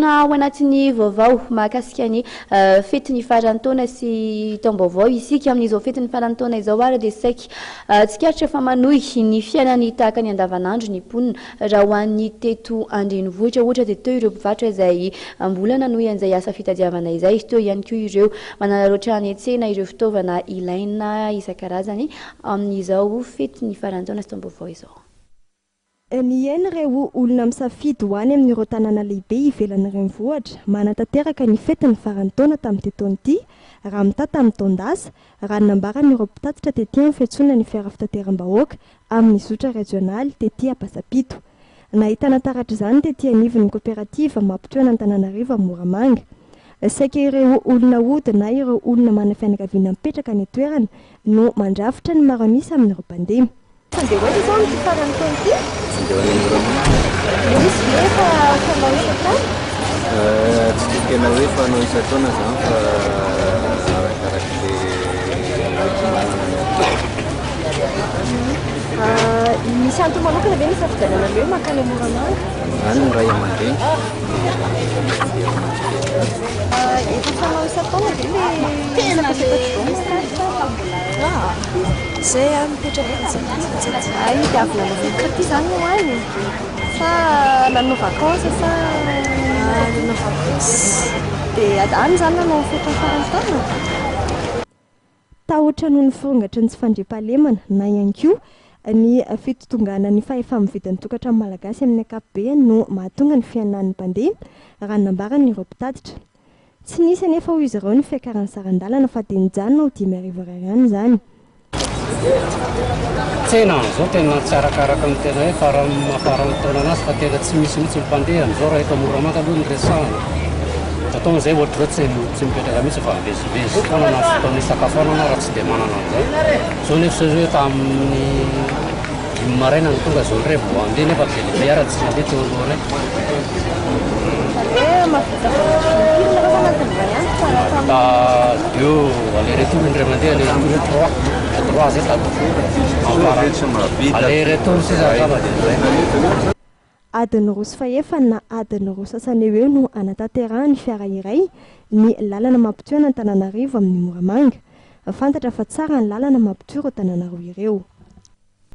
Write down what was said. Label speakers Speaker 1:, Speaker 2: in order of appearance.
Speaker 1: Ao anatin'ny vaovao mahakasika ny fetin'ny faran'ny taona sy taom-baovao isika. Amin'izao fetin'ny faran'ny taona izao ary dia saiky tsikaritra fa manohy ny fiainany tahaka ny andavanandro ny mponina. Raha ho an'ny teto an-drenivohitra ohatra dia teo ireo mpivarotra izay mbola nanohy an'izay asa fitadiavana izay. Teo ihany koa ireo manararaotra any an-tsena ireo fitaovana ilaina isan-karazany amin'izao fetin'ny faran'ny taona sy taom-baovao izao.
Speaker 2: Nihena ireo olona misafidy ho any amin'ireo tanàna lehibe ivelan'ny renivohitra manatanteraka ny fetin'ny faran'ny taona tamin'ity taona ity, raha mitaha tamin'ny taon-dasa, raha ny nambaran'ireo mpitatitra tety amin'ny fiantsoana ny fiara fitateram-bahoaka amin'ny zotra rejionaly tety Ampasampito. Nahitana taratra izany tety anivon'ny koperativa mampitohy an'Antananarivo amin'i Moramanga. Saika ireo olona hody na ireo olona manana fianakaviana mipetraka any an-toerana no mandrafitra ny maro an'isa amin'ireo mpandeha.
Speaker 3: Handeha ho aiza izao amin'ity faran'ny taona ity?
Speaker 4: Handeha ho any Moramanga.
Speaker 3: Misy ve efa fanao isan-taona?
Speaker 4: Tsy dia tena hoe fanao isan-taona izany fa arakarak'ilay hoenti-manana no atao.
Speaker 3: Misy antony manokana ve nisafidianana ny hoe mankany Moramanga?
Speaker 4: Any ny ray aman-dreny dia mandeha mandeha.
Speaker 3: Efa fanao isan-taona ve ilay isaka
Speaker 5: Zay aho mipetraka atsy atsy.
Speaker 3: Hay dia avy nanao fety taty izany no any? Sa nanao vacances sa?
Speaker 5: Nanao vacances.
Speaker 3: Dia any izany nanao fety ny faran'ny taona?
Speaker 2: Tahotra noho ny firongatry ny tsy fandriampahalemana na ihany koa ny fitotonganan'ny fahefa-mividin'ny tokantrano malagasy amin'ny ankapobeny no mahatonga ny fihenan'ny mpandeha, raha ny nambaran'ireo mpitatitra. Tsy nisy anefa hoy izy ireo ny fiakaran'ny saran-dalana fa dia nijanona ho 5000 ariary ihany izany.
Speaker 6: Tsena amin'izao tena tsy arakaraka ny tena hoe faran'ny maha-faran'ny taona anazy fa tena tsy misy mihitsy ny mpandeha amin'izao raha eto Moramanga aloha no resahana. Atao an'izay ohatr'izao tsy tsy mipetraka mihitsy fa mivezivezy foana na fotoana isakafoanana raha tsy dia manana an'izay. Izao nefa izao hoe tamin'ny dimy maraina no tonga izao indray vao handeha nefa be dia be ara tsy nandeha teo alohanay. Mahavita deux aller retour indray mandeha aller retour hoe trois trois zay tady aller retour sisa angamba dia zay.
Speaker 2: Adiny roa sy fahefany na adiny roa sasany eo eo no anatanterahan'ny fiara iray ny lalana mampitohy an'Antananarivo amin'i Moramanga. Fantatra fa tsara ny lalana mampitohy ireo tanàna roa ireo.